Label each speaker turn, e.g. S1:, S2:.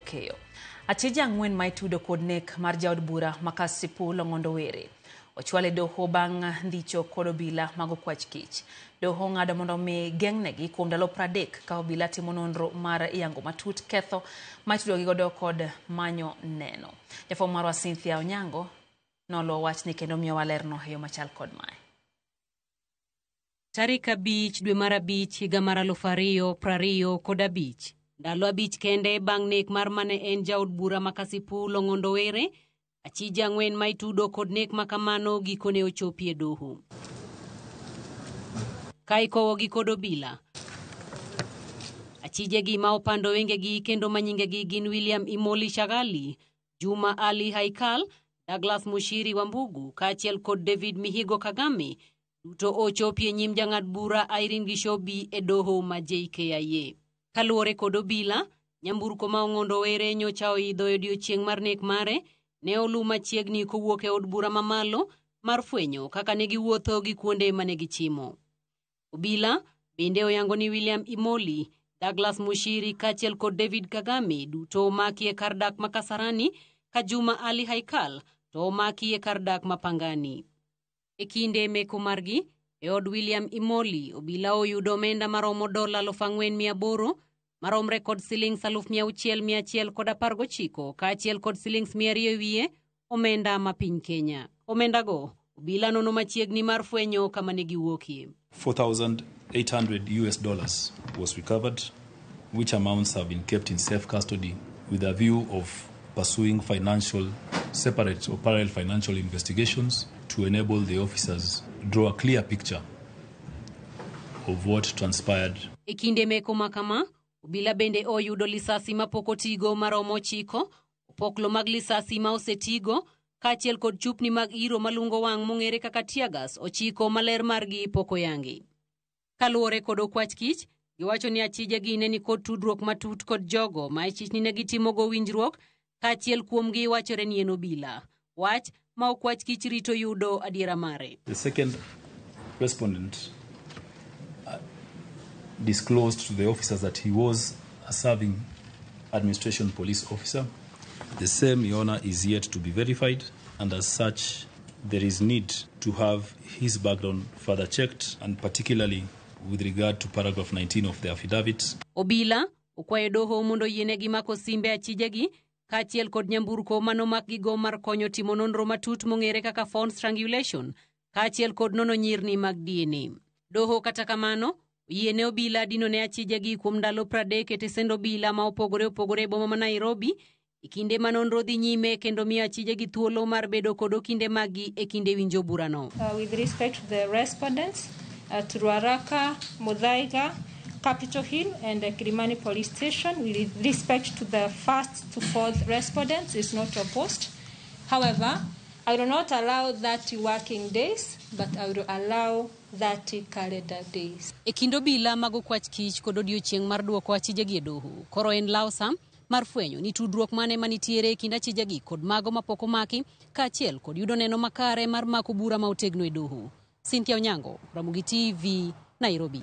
S1: Keyo. Achije 4 ma itudo kod nek mar jaod bura ma Kasipul Ong'ondo Were ochwal e doho bang' ndicho kod obila mag okwach kich. Doho ong'ado mondo mi geng'negi kuom ndalo 30 ka obila timo nonro mar yango matut ketho ma itudogi godo kod manyo neno. Jafwambo marwa Cynthia Onyango noluwo wachni kendo miyowa lerno e yo machal kod mae.
S2: Tarik 5 dwe mar 5 higa mar 2025. Ndalo 5 kende bang' nek mar mane en jaod bura ma Kasipul Ong'ondo Were, achije 4 ma itudo kod nek makamano gikone ochopi e doho. Ka ikowogi kod obila. Achijegi ma opando wengegi kendo ma nyingegi gin William Imoli Shagali, Juma Ali Haikal, Douglas Mushiri Wambugu kaachiel kod David Mihigo Kagame duto ochopi e nyim jang'ad bura Irene Gishobi e doho ma JKIA. Kaluwore kod obila, nyamburko ma Ong'ondo Were nyocha oidho e odiechieng' mar nek mare ne olu machiegni kowuok e od bura mamalo mar fwenyo kaka ne giwuotho gi kuonde mane gichimo. Obila bende oyango ni William Imoli, Douglas Mushiri kaachiel kod David Kagame duto omaki e kar dak ma Kasarani ka Juma Ali Haikal to omaki e kar dak ma Pangani. E kinde meko margi, e od William Imoli, obila oyudo omenda maromo $4,800 maromre kod silings 6,119 kaachiel kod silings 200 e wiye omenda ma piny Kenya. Omendago obila nono machiegni mar fwenyo kama ne giwuokie.
S3: $4,800 US dollars was recovered, which amounts have been kept in safe custody with a view of pursuing financial separate or parallel financial investigations to enable the officers draw a clear picture of what transpired.
S2: E kinde meko makama, obila bende oyudo lisasi mapok otigo maromo 9, opoklo mag lisasi ma osetigo, kaachiel kod chupni mag iro malungo wang' mong'ere kaka tear gas 9 maler margi pok oyangi. Kaluwore kod okwach kich, giwacho ni achijegi ne nikod tudruok matut kod jogo ma ichich ni ne gitimogo winjruok, kaachiel kuomgi wachore ni en obila. Wach ma okwach kich rito yudo adiera mare.
S3: The second respondent disclosed to the officers that he was a serving administration police officer. The same, Your Honor, is yet to be verified, and as such, there is need to have his background further checked, and particularly with regard to paragraph 19 of the affidavit.
S2: Obila okwayo doho mondo oyienegi mako simbe achijegi kaachiel kod nyamburko manomakgigo mar konyo timo nonro matut mong'ere kaka phone strangulation kaachiel kod nono nyirni mag DNA. Doho kata kamano oyiene obila dino ne achijegi kuom ndalo 30 e tesend obila ma opogore opogore e boma ma Nairobi e kinde ma nonro dhi nyime kendo miyo achijegi thuolo mar bedo kod okinde maggi e kinde winjo burano.
S4: With respect to the respondents at Ruaraka, Muthaiga, Capitol Hill and Kilimani Police Station, with respect to the first to fourth respondents is not opposed. However, I will not allow 30 working days, but I will allow 30 calendar days.
S2: E kind obila mag okwach kich kod odiochieng' mar duoko achijegi e doho, koro en law sa mar fwenyo ni tudruok mane manitiere e kind achijegi kod mago mapok omaki, kaachiel kod yudo neno makare mar mako bura ma otegno e doho. Cynthia Onyango, Ramogi TV, Nairobi.